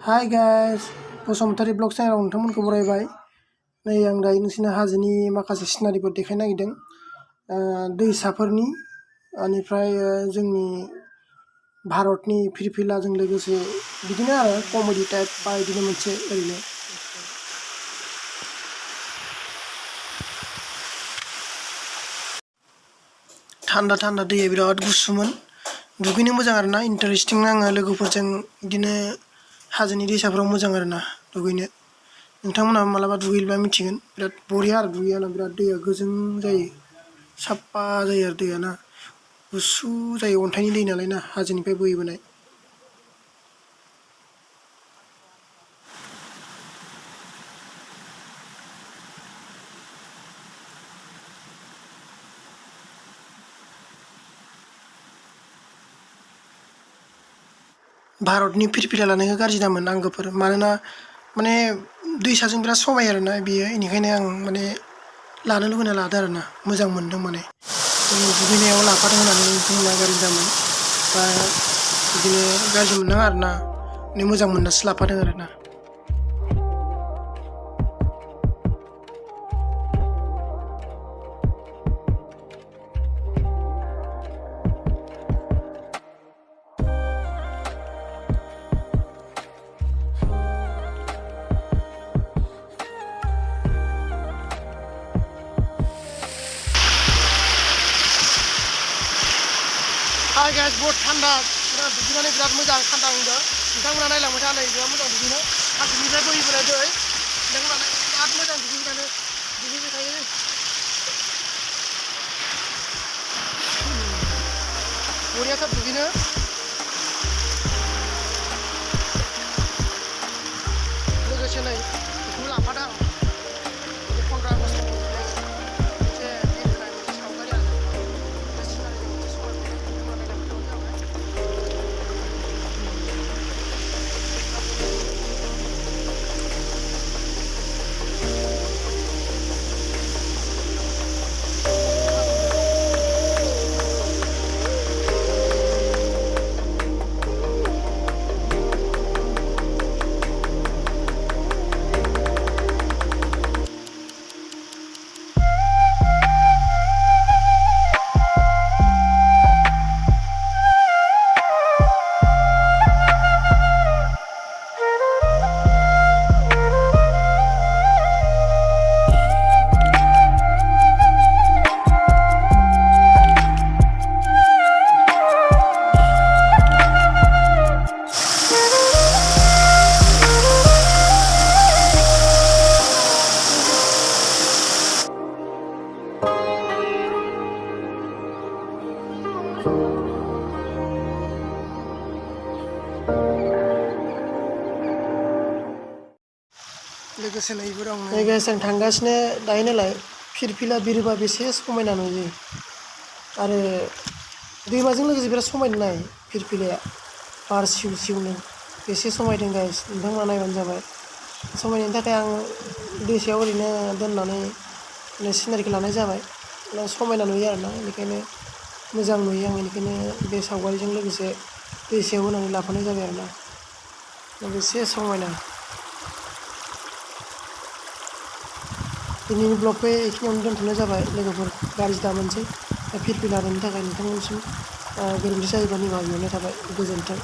हाय guys Basumatary blog चेनेलाव नोंथांमोनखौ बरायबाय। नै आं दायो नोंसिनो हाजोनि माखासे सिनारिफोर देखायनो नागिरदों, दैसाफोरनि बेनिफ्राय जोंनि भारतनि फिरफिलाजों लोगोसे बिदिनो आरो कमेडि टाइप बा बिदिनो मोनसे ओरैनो थान्दा थान्दा दैया बिराद गुसुमोन, दुगैनो मोजां आरोना, इन्टारेस्टिं नाङो लोगोफोरजों बिदिनो हाजोनि दैसाफ्राव मोजां आरोना दुगैनो। नोंथांमोनहा मालाबा दुगैब्ला मिथिगोन, बिराद बरिया आरो दुगैयाना, बिराद दैया गोजों जायो, साफा जायो आरो दैया ना, गुसु जायो, अन्थाइनि दै नालाय ना, हाजोनिफ्राय बोहैबोनाय। भारतनि फिरफिला लानायखौ गाज्रि दामोन आंगोफोर, मानोना माने दैसाजों बिराद समायो आरोना बेयो, बेनिखायनो आं माने लानो लुबैना लादों आरोना, मोजां मोनदों माने दुगैनायाव लाफादों होननानै बुंना गाज्रि दामोन बा बिदिनो गाज्रि मोननाङा आरोना, माने मोजां मोननासो लाफादों आरोना। हाय गाइस, बहुत थान्दा, दुगैनानै बिराद मोजां थान्दा मोनदों। नोंथांमोना नायलांबाय था, नै बिराद मोजां दुगैनो, हाजोनिफ्राय बोहैबोनाय दै, नोंथांमोना बिराद मोजां दुगैनानै दुगैबाय थायो। बरियाथार दुगैनो। लोगोसे नै बेखौ लाफादों आं, 15 आगष्टआव मोनसे बेरहोनाय मोनसे सावगारि आरो बे सिनारिजों मोनसे समायफ्लेनाय, नोंथांमोना नायलांबाय थाबानो लोगोसे नैबो दं। नै गाइस, आं थांगासिनो दायो नालाय, फिरफिला बिरबा बेसे समायना नुयो, आरो दैमाजों लोगोसे बिराद समायना नाय फिरफिलाया, बार सिउ सिउनो बेसे समायदों गाइस, नोंथांमोना नायबानो जाबाय। समायनायनि थाखाय आं दैसायाव ओरैनो दोननानै सिनारिखौ लानाय जाबाय, समायना नुयो आरोना, बेनिखायनो मोजां नुयो आं, बेनिखायनो बे सावगारिजों लोगोसे दैसायाव होनानै लाफानाय जाबाय आरोना, बेसे समायना। दिनैनि ब्लगखौ बेखिनियावनो दोनथ'नाय जाबाय लोगोफोर, गाज्रि दामोनसै फिरफिला लानायनि थाखाय नोंथांमोनसिम गोरोन्थि जायोबा निमाहा बिहरनाय थाबाय, गोजोन्थों।